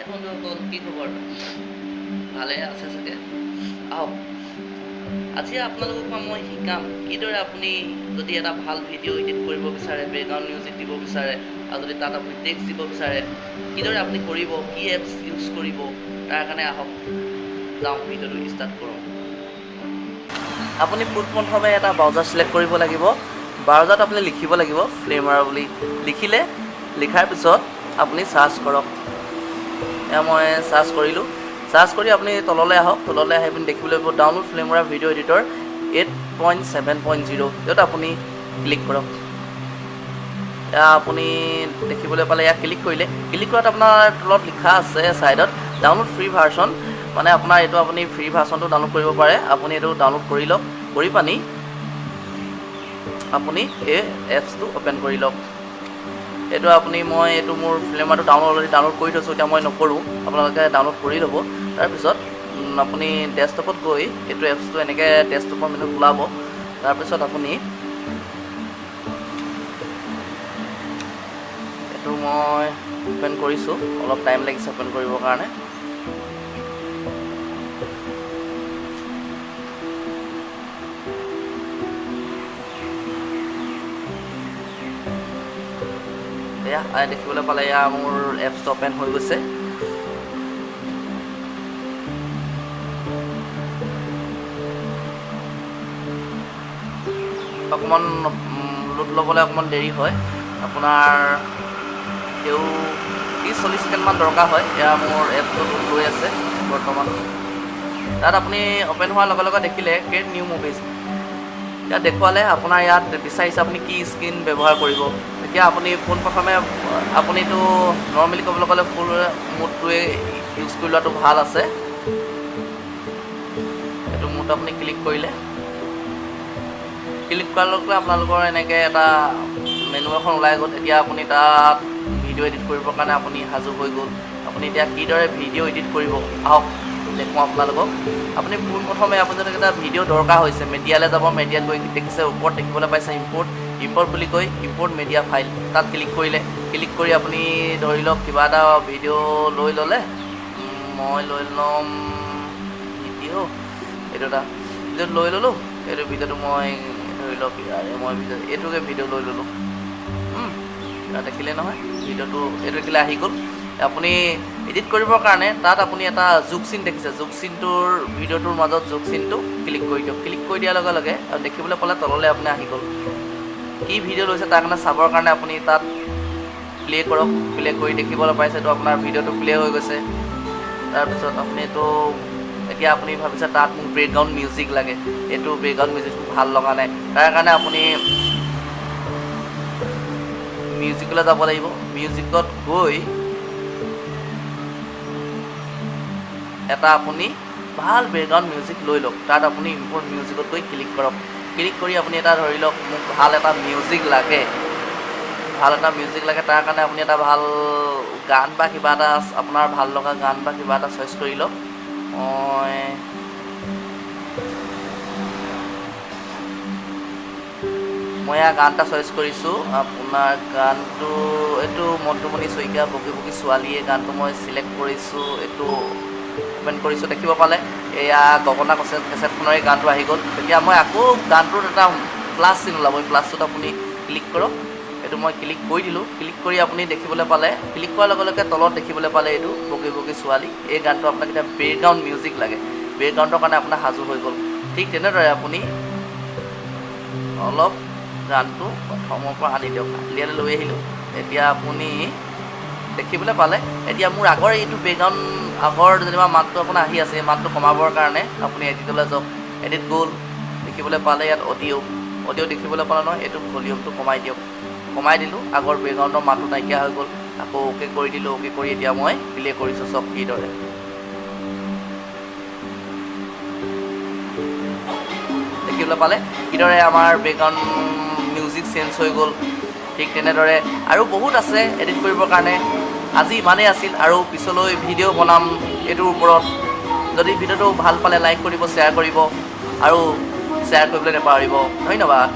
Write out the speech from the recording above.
হাই বন্ধুসকল, কি খবৰ? ভালে আছে চাগে? আহক, আজি আপোনালোকক মই শিকাম কিদৰে আপুনি যদি এটা ভাল ভিডিঅ' এডিট কৰিব বিচাৰে, বেকগ্ৰাউণ্ড মিউজিক দিব বিচাৰে, আৰু যদি তাত আপুনি টেক্সট দিব বিচাৰে, কিদৰে আপুনি কৰিব, কি এপছ ইউজ কৰিব, তাৰ কাৰণে আহক যাওঁ, ভিডিঅ'টো ষ্টাৰ্ট কৰোঁ। আপুনি পোনপ্ৰথমে এটা ব্ৰাউজাৰ চিলেক্ট কৰিব লাগিব। ব্ৰাউজাৰত আপুনি লিখিব লাগিব ফ্লিমাৰা বুলি। লিখিলে, লিখাৰ পিছত আপুনি চাৰ্চ কৰক। এয়া মই চাৰ্চ কৰিলোঁ। চাৰ্চ কৰি আপুনি তললৈ আহক। তললৈ আহি আপুনি দেখিবলৈ পাব ডাউনলোড ফ্লিমৰা ভিডিঅ' এডিটৰ 8.7.0, য'ত আপুনি ক্লিক কৰক। এয়া আপুনি দেখিবলৈ পালে, ইয়াক ক্লিক কৰিলে। ক্লিক কৰাত আপোনাৰ তলত লিখা আছে ছাইডত ডাউনলোড ফ্ৰী ভাৰ্চন, মানে আপোনাৰ এইটো আপুনি ফ্ৰী ভাৰ্চনটো ডাউনলোড কৰিব পাৰে। আপুনি এইটো ডাউনলোড কৰি লওক। কৰি পানি আপুনি এই এপছটো অ'পেন কৰি লওক। এইটো আপুনি, মই এইটো মোৰ ফিল্মাৰটো অলৰেডি ডাউনলোড কৰি থৈছোঁ, এতিয়া মই নকৰোঁ, আপোনালোকে ডাউনলোড কৰি ল'ব। তাৰপিছত আপুনি ডেস্কটপত গৈ এইটো এপছটো এনেকৈ ডেস্কটপৰ মেনুত ওলাব। তাৰপিছত আপুনি এইটো মই অ'পেন কৰিছোঁ, অলপ টাইম লাগিছে অ'পেন কৰিবৰ কাৰণে। এয়া দেখিবলৈ পালে, এয়া মোৰ এপছটো অ'পেন হৈ গৈছে। অকণমান লোড ল'বলৈ অকণমান দেৰি হয়, আপোনাৰ তেওঁ 30-40 ছেকেণ্ডমান দৰকাৰ হয়। এয়া মোৰ এপছটো লোড লৈ আছে বৰ্তমান। তাত আপুনি অ'পেন হোৱাৰ লগে লগে দেখিলে ক্ৰিয়েট নিউ মুভিজ, ইয়াত দেখুৱালে আপোনাৰ ইয়াত বিচাৰিছে আপুনি কি স্ক্ৰীণ ব্যৱহাৰ কৰিব। এতিয়া আপুনি পোনপ্ৰথমে আপুনিতো নৰ্মেলি ক'বলৈ গ'লে ফুল মোডটোৱে ইউজ কৰি লোৱাটো ভাল আছে। এইটো মোড আপুনি ক্লিক কৰিলে, ক্লিক কৰাৰ লগে লগে আপোনালোকৰ এনেকৈ এটা মেনু এখন ওলাই গ'ল। এতিয়া আপুনি তাত ভিডিঅ' এডিট কৰিবৰ কাৰণে আপুনি সাজু হৈ গ'ল। আপুনি এতিয়া কিদৰে ভিডিঅ' এডিট কৰিব আহক দেখুৱাওঁ আপোনালোকক। আপুনি পোনপ্ৰথমে আপুনি যদি এটা ভিডিঅ' দৰকাৰ হৈছে, মিডিয়ালৈ যাব। মিডিয়াত গৈ দেখিছে ওপৰত দেখিবলৈ পাইছে ইম্পৰ্ট, ইম্পৰ্ট বুলি কৈ ইম্পৰ্ট মিডিয়া ফাইল, তাত ক্লিক কৰিলে। ক্লিক কৰি আপুনি ধৰি লওক কিবা এটা ভিডিঅ' লৈ ল'লে। মই লৈ ল'ম ভিডিঅ', এইটো এটা ভিডিঅ' লৈ ল'লোঁ। এইটো ভিডিঅ'টো মই ধৰি লওক ইয়াৰে মই ভিডিঅ' এইটোকে ভিডিঅ' লৈ ল'লোঁ। দেখিলে নহয় ভিডিঅ'টো, এইটো দেখিলে আহি গ'ল। আপুনি এডিট কৰিবৰ কাৰণে তাত আপুনি এটা যোগ চিন দেখিছে, যোগ চিনটোৰ ভিডিঅ'টোৰ মাজত যোগ চিনটো ক্লিক কৰি দিয়ক। ক্লিক কৰি দিয়াৰ লগে লগে দেখিবলৈ পালে তললৈ আপুনি আহি গ'ল। কি ভিডিঅ' লৈছে তাৰ কাৰণে চাবৰ কাৰণে আপুনি তাত প্লে' কৰক। প্লে' কৰি দেখিবলৈ পাইছে এইটো আপোনাৰ ভিডিঅ'টো প্লে' হৈ গৈছে। তাৰপিছত আপুনি এইটো এতিয়া আপুনি ভাবিছে তাত মোক বেকগ্ৰাউণ্ড মিউজিক লাগে, এইটো বেকগ্ৰাউণ্ড মিউজিকটো ভাল লগা নাই, তাৰ কাৰণে আপুনি মিউজিকলৈ যাব লাগিব। মিউজিকত গৈ এটা আপুনি ভাল বেকগ্ৰাউণ্ড মিউজিক লৈ লওক। তাত আপুনি ইম্পৰ্ট মিউজিকত গৈ ক্লিক কৰক। ক্লিক কৰি আপুনি এটা ধৰি লওক মোক ভাল এটা মিউজিক লাগে, ভাল এটা মিউজিক লাগে, তাৰ কাৰণে আপুনি এটা ভাল গান বা কিবা এটা আপোনাৰ ভাল লগা গান বা কিবা এটা চইচ কৰি লওক। মই এয়া গান এটা চইচ কৰিছোঁ। আপোনাৰ গানটো এইটো মন্টুমণি শইকীয়া বগী বগী ছোৱালীয়ে গানটো মই চিলেক্ট কৰিছোঁ। এইটো অ'পেন কৰিছোঁ, দেখিব পালে এয়া গগনা কেছেটখনৰ এই গানটো আহি গ'ল। তেতিয়া মই আকৌ গানটোত এটা প্লাছ চিন ওলাব, এই প্লাছটোত আপুনি ক্লিক কৰক। এইটো মই ক্লিক কৰি দিলোঁ। ক্লিক কৰি আপুনি দেখিবলৈ পালে, ক্লিক কৰাৰ লগে লগে তলত দেখিবলৈ পালে এইটো বগী বগী ছোৱালী, এই গানটো আপোনাক এতিয়া বেকগ্ৰাউণ্ড মিউজিক লাগে, বেকগ্ৰাউণ্ডৰ কাৰণে আপোনাৰ সাজু হৈ গ'ল। ঠিক তেনেদৰে আপুনি অলপ গানটো প্ৰথমৰ পৰা আনি দিয়ক। ইয়ালৈ লৈ আহিলোঁ। এতিয়া আপুনি দেখিবলৈ পালে এতিয়া মোৰ আগৰ এইটো বেকগ্ৰাউণ্ড আগৰ যেনিবা মাতটো আপোনাৰ আহি আছে, এই মাতটো কমাবৰ কাৰণে আপুনি এডিটলৈ যাওক। এডিট গ'ল, দেখিবলৈ পালে ইয়াত অডিঅ', অডিঅ' দেখিবলৈ পালে নহয়, এইটো ভলিউমটো কমাই দিয়ক। কমাই দিলোঁ, আগৰ বেকগ্ৰাউণ্ডৰ মাতটো নাইকিয়া হৈ গ'ল। আকৌ অ'কে কৰি দিলোঁ। অ'কে কৰি এতিয়া মই প্লে' কৰিছোঁ, চব কিদৰে দেখিবলৈ পালে কিদৰে আমাৰ বেকগ্ৰাউণ্ড মিউজিক চেঞ্জ হৈ গ'ল। ঠিক তেনেদৰে আৰু বহুত আছে এডিট কৰিবৰ কাৰণে। আজি ইমানেই আছিল, আৰু পিছলৈ ভিডিঅ' বনাম এইটোৰ ওপৰত। যদি ভিডিঅ'টো ভাল পালে লাইক কৰিব, শ্বেয়াৰ কৰিব, আৰু শ্বেয়াৰ কৰিবলৈ নাপাহৰিব। ধন্যবাদ।